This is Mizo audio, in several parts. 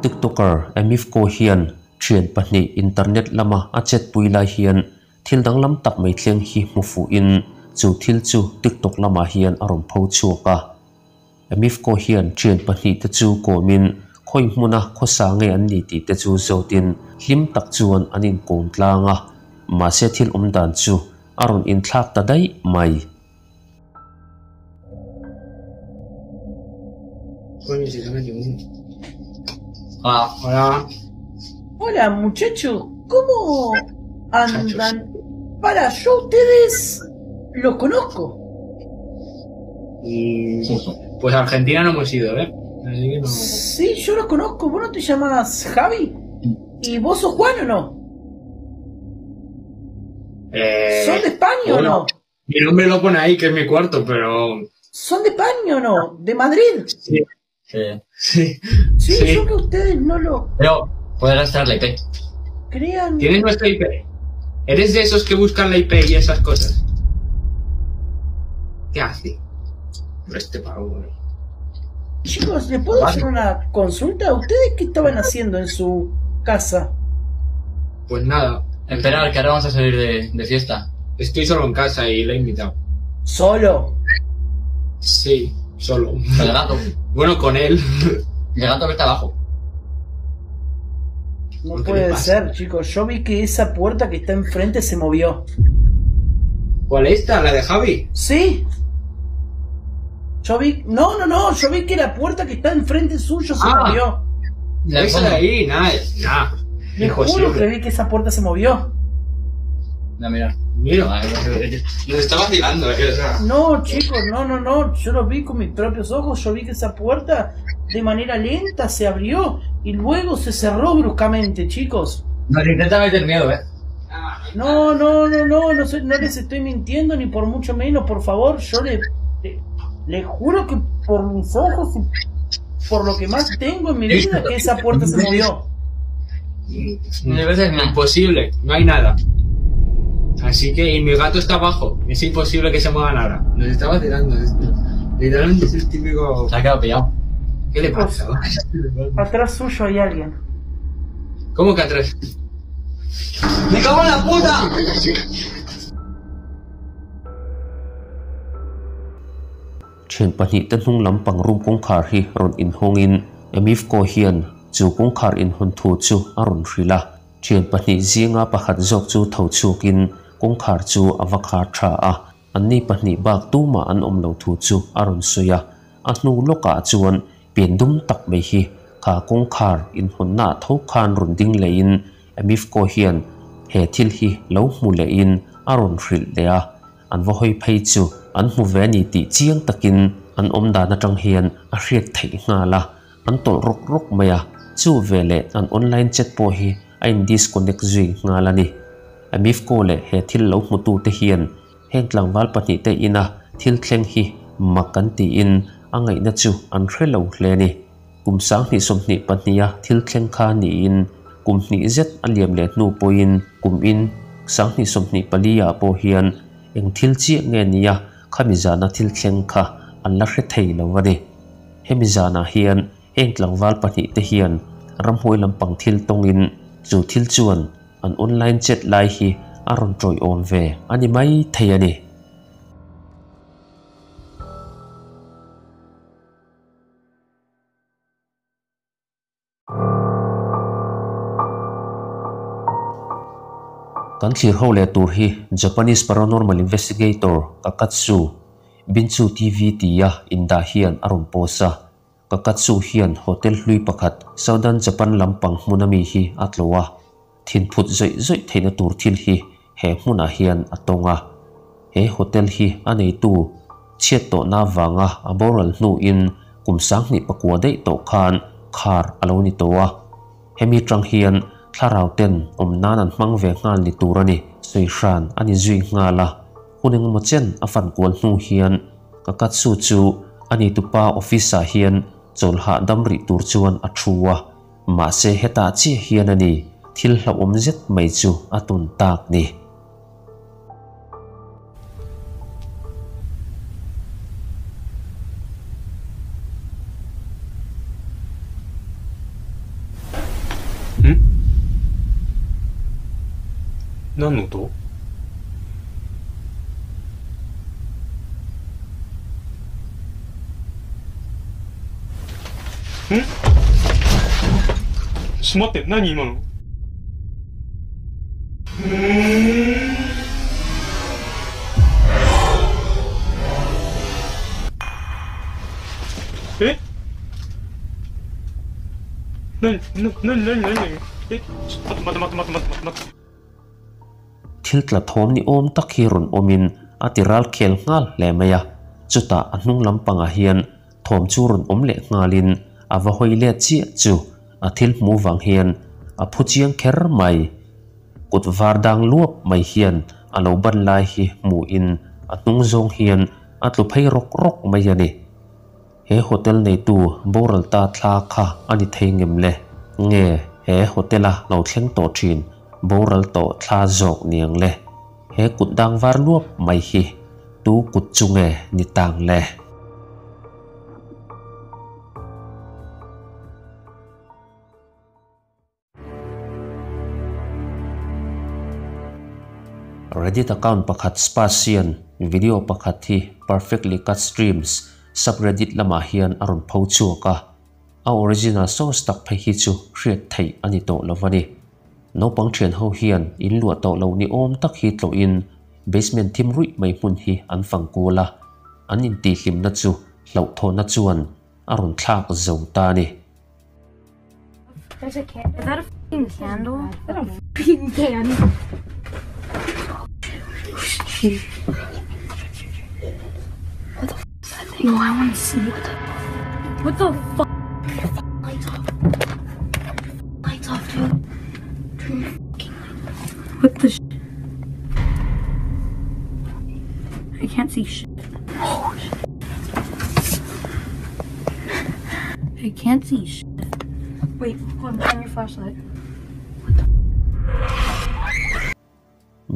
TikToker Emifco hian thian pahnih internet lama a chetpui lai hian thil danglam tak mai thleng hi hmu fuhin chu thil chu TikTok lamah hian a rawn pho chhuak a. Emifco hian thian pahnih te chu kawmin khawi hmuna khawsa nge an ni tih te chu zawtin hlim tak chuan an inkawm tlang a, mahse thil awm dan chu a rawn inthlak ta daih mai. Ah, hola. Hola muchachos, ¿cómo andan? Para, yo a ustedes los conozco. Mm, pues a Argentina no hemos ido, ¿eh? Así que no. Sí, yo los conozco. ¿Vos no te llamas Javi? ¿Y vos sos Juan o no? ¿Son de España o Bueno, no? Mi nombre lo pone ahí, que es mi cuarto, pero. ¿Son de España o no? ¿De Madrid? Sí. Sí. Sí. Sí, Sí. yo que ustedes no lo Pero puedes rastrear la IP. crean. ¿Tienes nuestra IP? ¿Eres de esos que buscan la IP y esas cosas? ¿Qué hace? Este pavo, eh. Chicos, ¿les puedo hacer una consulta? ¿Ustedes qué estaban haciendo en su casa? Pues nada. Esperar, que ahora vamos a salir de fiesta. Estoy solo en casa y le he invitado. ¿Solo? Sí, solo. Con el gato. Bueno, con él. El gato que está abajo. No ¿Qué le puede pasa? ser, chicos. Yo vi que esa puerta que está enfrente se movió. ¿Cuál es esta? ¿La de Javi? Sí. Yo vi... No, no, no. Yo vi que la puerta que está enfrente suyo se Ah. movió. La Esa de fondo. ahí, nada, nada. Les juro Imposible. que vi que esa puerta se movió. No, mira. Mira, nos está vacilando, o sea. No, chicos, no, no, no. Yo lo vi con mis propios ojos. Yo vi que esa puerta de manera lenta se abrió y luego se cerró bruscamente, chicos. Nos intenta meter miedo, eh. No, no, no, no, no, sé, no les estoy mintiendo ni por mucho menos, por favor. Yo le juro que por mis ojos y por lo que más tengo en mi vida que esa puerta se movió. Mil veces no. Imposible, no hay nada. Así que, y mi gato está abajo. Es imposible que se mueva nada. Nos está vacilando. Literalmente es el típico. Se ha quedado pillado. ¿Qué le pasa? Atrás suyo hay alguien. ¿Cómo que atrás? ¡Me cago en la puta! Thian pahnih te hnung lampang room kawngkhar hi rawn inhawngin Emifco hian chu kawngkhar inhawn thu chu a rawn hrilh a. Thian pahnih zinga pakhat zawk chu tho chhuakin kawngkhar chu a va khar tha a. Anni pahnih bak tumah an awm lo thu chu a rawn sawi a. A hnu lawkah chuan pian dum tak mai hi kha kawngkhar inhawnna tho khan rawn ding lehin Emifco hian he thil hi lo hmu lehin a rawn hrilh leh a. An va hawi phei chu an hmu ve ani tih chiang takin an awm dan atang hian a hriat theih nghal a. An tawlh rawk rawk mai a. Chu ve leh an online chat pawh hi a in disconnect zui nghal ani. Emifco leh he thil lo hmutu te hian heng tlangval pahnih te ina thil thleng hi mak an tiin a ngaihna chu an hre lo hle ani. Kum 2022 a thil thleng kha niin kum hnih zet a liam leh hnu pawhin kum in 2024 ah pawh hian eng thil chiah nge nia khami zana thil thleng kha an la hre thei lo ani. Hemi zana hian heng tlangval pahnih te hian ramhuai lampang thil tawngin chu thil chuan an online chat lai hi a rawn tawih awm ve ani mai thei ani. Kan thlir ho leh tur hi Japanese paranormal investigator Kakatsu Binchu TV tia indah hian a rawn post a. Kakatsu hian hotel hlui pakhat Southern Japan lampang hmun ami hi a tlo a. Thin phut zawih zawih theihna tur thil hi he hmunah hian a tawng a. He hotel hi a neitu chhiat tawhna vanga a boral hnuin kum 2009 daih tawh khan khar a lo ni tawh a. Hemi tang hian thlarau ten awm nan an hmang ve nghal ni tur ani. Sawi hran ani zui nghal a. Hun engemaw chen a fan kual hnu hian Kakatsu chu ani tupa office ah hian chawlhah dam rih tur chuan a thu a. Mahse hetah chiah hian ani thil hlauhawm zet mai chu a tawn tak ni. 何の音んちょっと待って、何今のえなに、な、なに、なに、なに、なにえ、ちょっと待って待って待って待って待って。 Thil tla thawm ni awm tak hi rawn awmin a ti ral khel nghal hle mai a, chutah a hnung lampangah hian thawm chu rawn awm leh nghalin a va hawi let chiah chu a thil hmuh vang hian a phu chiang kher mai. Kut var dang luap mai hian a lo ban lai hi hmuhin a hnung zawng hian a tlu phei rawk rawk mai a ni. He hotel neitu boral ta thla kha a ni thei ngem le? Nge he hotel a lo thleng tawh thin boral tawh thla zawk niang le? He kut dang var luap mai hi tu kut chu nge ni tang le? Reddit account pakhat Spasian video pakhat hi Perfectly Cut Streams subreddit lamah hian a rawn pho chhuak a, a original source tak phei hi chu hriat theih a ni tawh lo a ni. Naupang thian ho hian in luah tawh lo ni awm tak hi tlawhin basement thim ruih mai hmun hi an fang kual a, an intihhlimna chu hlauhthawhna chuan a rawn thlak zo ta a ni. There's a can. Is that a f***ing candle? Is that a f***ing candle? What the f is that thing? No, I want to see. What the? What the f? Lights off. Lights off, dude. Turn your f***ing lights off. What the sh? I can't see shit. Oh shit. I can't see shit. Wait, hold on, turn your flashlight. What the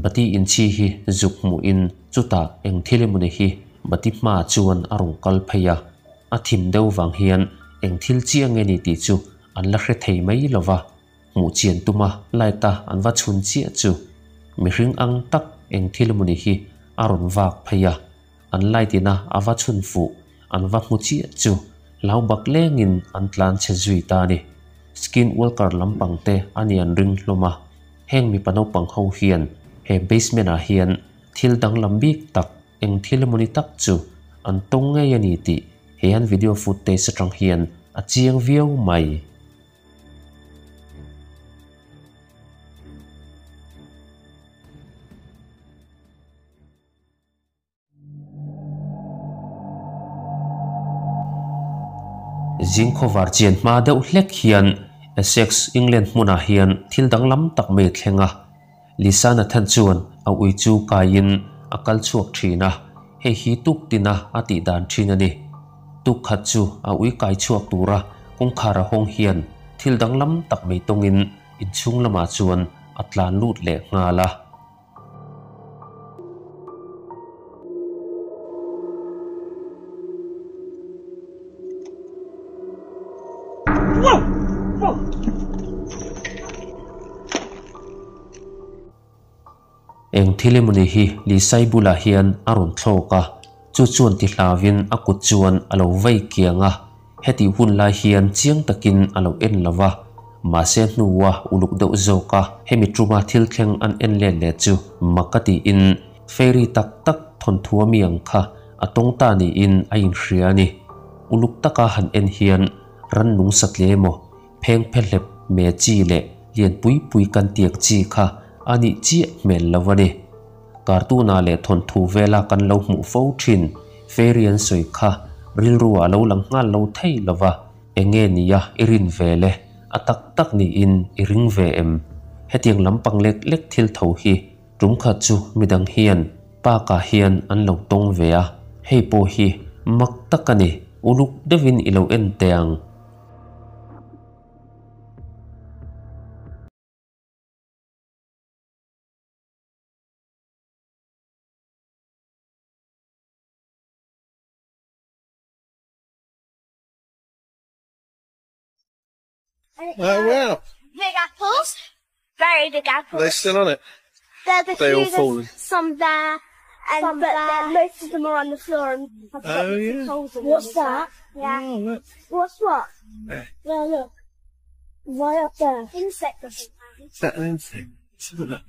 Bati inchhi hi zuk hmuhin chutah eng thil emawni hi bati hmaah chuan a rawn kal phei a, a thim deuh vang hian eng thil chiang nge ni tih chu an la hre thei mai lo va, hmuh chian tuma light a an va chhun chiah chu mihring ang tak eng thil emawni hi a rawn vak phei a, an light ina a va chhun fuh an va hmu chiah chu hlau bak lengin an tlan chhe zui ta a ni. Skin walker lampang te a ni an ring hlawm a, heng mipa naupang ho hian he basement ah hian thil danglam bik tak eng thil emawni tak chu an tawng ngei a ni tih he an video footage atang hian a chiang viau mai. Zing khawvar chian hma deuh hlek hian Essex, England hmunah hian thil danglam tak mai a thleng a. Lisa Nathan chuan a ui chu kaiin a kal chhuak thin a, hei hi tuk tina a tih dan thin a ni. Tuk khat chu a ui kai chhuak tura kawngkhar a hawng hian thil danglam tak mai tawngin inchhung lamah chuan a tlan lut leh nghal a. Eng thil emawni hi Lisai bulah hian a rawn thlawk a, chu chuan ti hlauvin a kut chuan a lo vei kiang a, hetih hun lai hian chiang takin a lo en lo va. Mahse hnua uluk deuh zawk a hemi tuma thil thleng an en let leh chu mak a tiin fairy tak tak thawnthu a mi ang kha a tawng ta niin a inhria a ni. Uluk taka han en hian rannung satle emaw pheng phehlep me chi leh lian pui pui kan tiang chi kha a nih chiah hmel lo a ni. Cartoon ah leh thawnthu vela kan lo hmuh fo thin fairy an sawi kha rilru ah lo lang nghal lo thei lo va. Enge nia i rin ve le? A tak tak niin i ring ve em? Hetiang lampang lek lek thil tho hi tum khat chu midang hian park ah hian an lo tawng ve a, hei pawh hi mak tak a ni, uluk deuhin i lo en teh ang. Oh wow. Big apples. Very big apples. Are they still on it? There's a They few, all there's fallen. some there, and Some but there. most of them are on the floor and have got Oh, yeah. holes in them. What's that? Yeah. Oh, look. What's what? There. There, look. Right up there. Insect or something. Is that an insect? Let's have a look.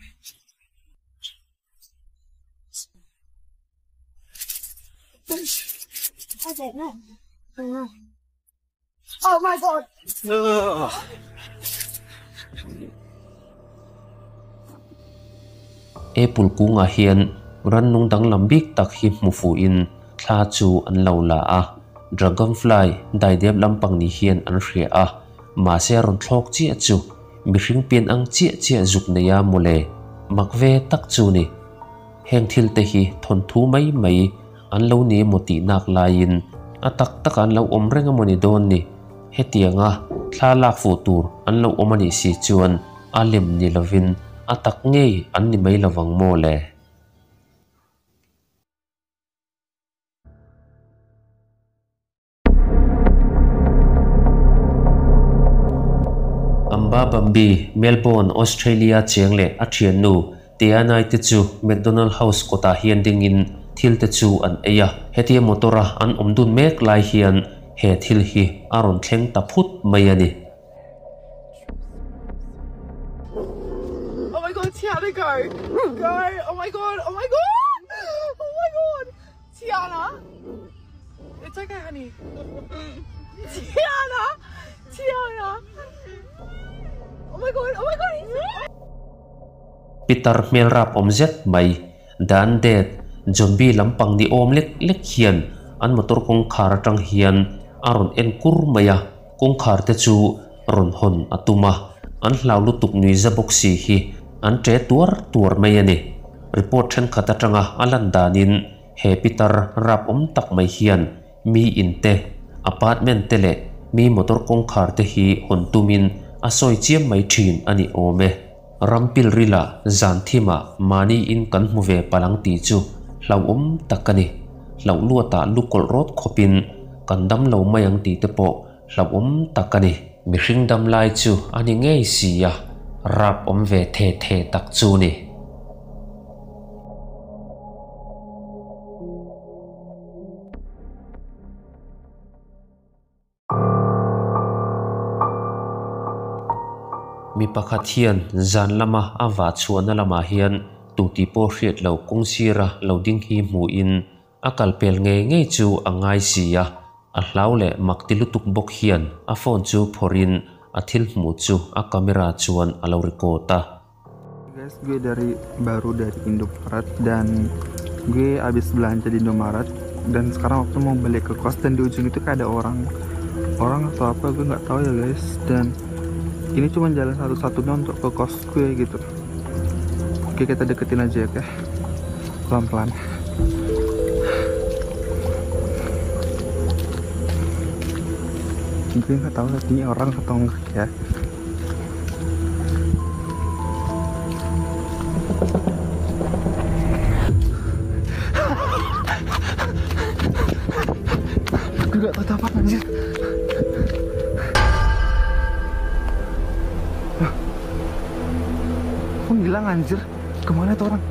I don't know. I don't know. Oh my god! Ugh. Apple kungah hian rannung danglam bik tak hi hmu fuhin thla chu an lo la a. Dragonfly daidep lampang ni hian an hria a. Mahse a rawn thlawk chiah chu mihring pian ang chiah chiah zuk nei a mawle. Mak ve tak chu ni. Heng thil te hi thawn thu mai mai an lo ni emaw tih nak laiin a tak tak an lo awm reng emaw ni dawn ni. Hetianga thla lak fuh tur an lo awm a nih si chuan a lem ni lovin a tak ngei an ni mai lovang maw le. Amba Bambi, Melbourne, Australia cheng leh a thiannu Tianai te chu McDonald House kawtah hian dingin thil te chu an ei a. Hetia motor a an awm dun mek lai hian he thil hi a rawn thleng ta phut mai a ni. Oh my god, Tiana, go! Go! Oh my god, oh my god! Oh my god! Tiana! It's okay, honey. Tiana! Tiana! Oh my god, oh my god! He's Pitar hmel rap awm zet mai Dan det zombie lampang ni awm lek lek hian an motor kawngkhar atang hian a rawn en kur mai a, kawngkhar te chu rawn hawn a tum a, an hlau lutuk nui za bawk si hi an ṭe tuar tuar mai a ni. Report thenkhat atanga a lan danin he pitar rap awm tak mai hian mi in te, apartment te leh mi motor kawngkhar te hi hawn tumin a sawi chiam mai thin a ni awm e. Ram pilrila zan thimah mahni in kan hmu ve palang tih chu hlauhawm tak a ni. Hlauh luatah lu kawlh rawt khawpin kan dam lo mai ang tih te pawh hlauhawm tak a ni. Mihring dam lai chu a ni ngei si a, rap awm ve the the tak chu ni. Mi pakhat hian zan lama a vah chhuahna lamah hian tuti pawh hriat lo kawng sira lo ding hi hmuhin a kal pel ngei ngei chu a ngai si a, a hlau leh mak ti lutuk bawk hian a phone chu phawrhin a thil hmuh chu a camera chuan a lo record a. Guys, gue dari baru dari Indomaret dan gue abis belanja di Indomaret dan sekarang waktu mau balik ke kos dan di ujung itu kayak ada orang orang atau apa gue nggak tahu ya guys, dan ini cuma jalan satu-satunya untuk ke kos gue gitu. Oke, kita deketin aja ya, oke? Pelan-pelan. Gue nggak tahu ini orang atau enggak ya. Gue nggak tahu apa anjir. Lah, kok ngilang anjir? Kemana tuh orang?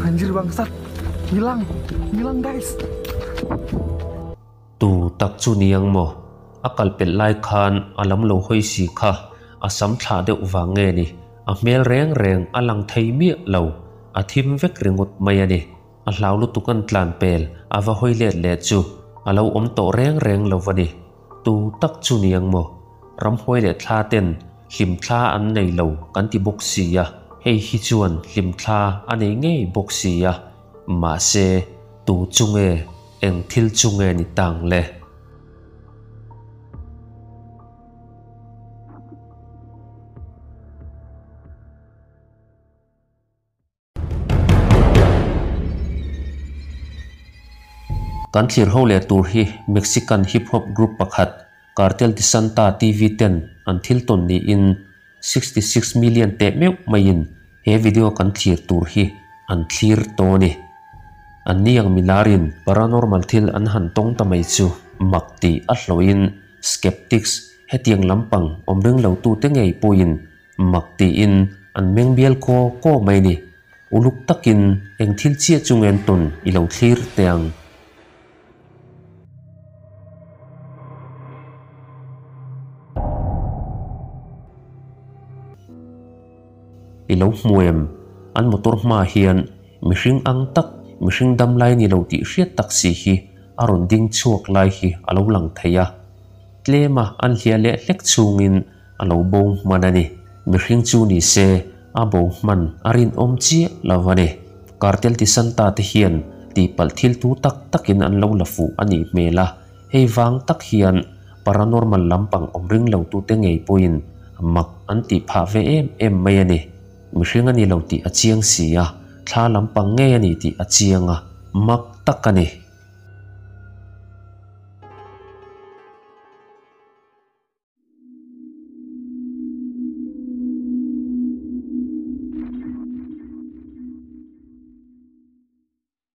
Anjir bangsat, hilang, hilang guys. Tu tak chu niang maw? A kal pelh lai khan a lam lo hawi si kha a sam thlah deuh vang nge ni? A hmel reng reng a lang thei miah lo, a thim vek ringawt mai a ni. A hlau lutuk an tlan pel a va hawi let leh chu a lo awm tawh reng reng lo va ni. Tu tak chu niang maw? Ramhuai leh thla ten hlim thla an nei lo kan ti bawk si a, hei hi chuan hlim thla a nei ngei bawk si a, mahse tu chu nge eng thil chu nge ni tang le? Kan thlir ho leh tur hi Mexican hip hop group pakhat Cartel de Santa TV ten an thil tawn niin 66 million teh meuh maiin he video kan thlir tur hi an thlir tawh a ni. An ni ang milarin paranormal thil an han tawng ta mai chu Mak tih a hlawhin skeptics hetiang lampang awm ring lo tute ngei pawhin mak tiin an meng bial kaw kaw mai ni. Uluk takin eng thil chiah chu ngen tawn i lo thlir teh ang. I lo hmu em? An motor hmaah hian mihring ang tak, mihring dam lai ni lo tih hriat tak si hi a rawn ding chhuak lai hi a lo lang thei a. Tlema an hliah leh hlek chungin a lo bo hman a ni. Mihring chu ni se a bo hman a rinawm chiah lo a ni. Cartel ti Santa te hian tihpalh thil tu tak takin an lo la fuh a nih hmel a, hei vang tak hian paranormal lampang awm ring lo tute ngei pawhin mak an tih phah ve em em mai a ni. Mihring a ni lo tih a chiang si a, thla lampang ngei a ni tih a chiang a, mak tak a ni.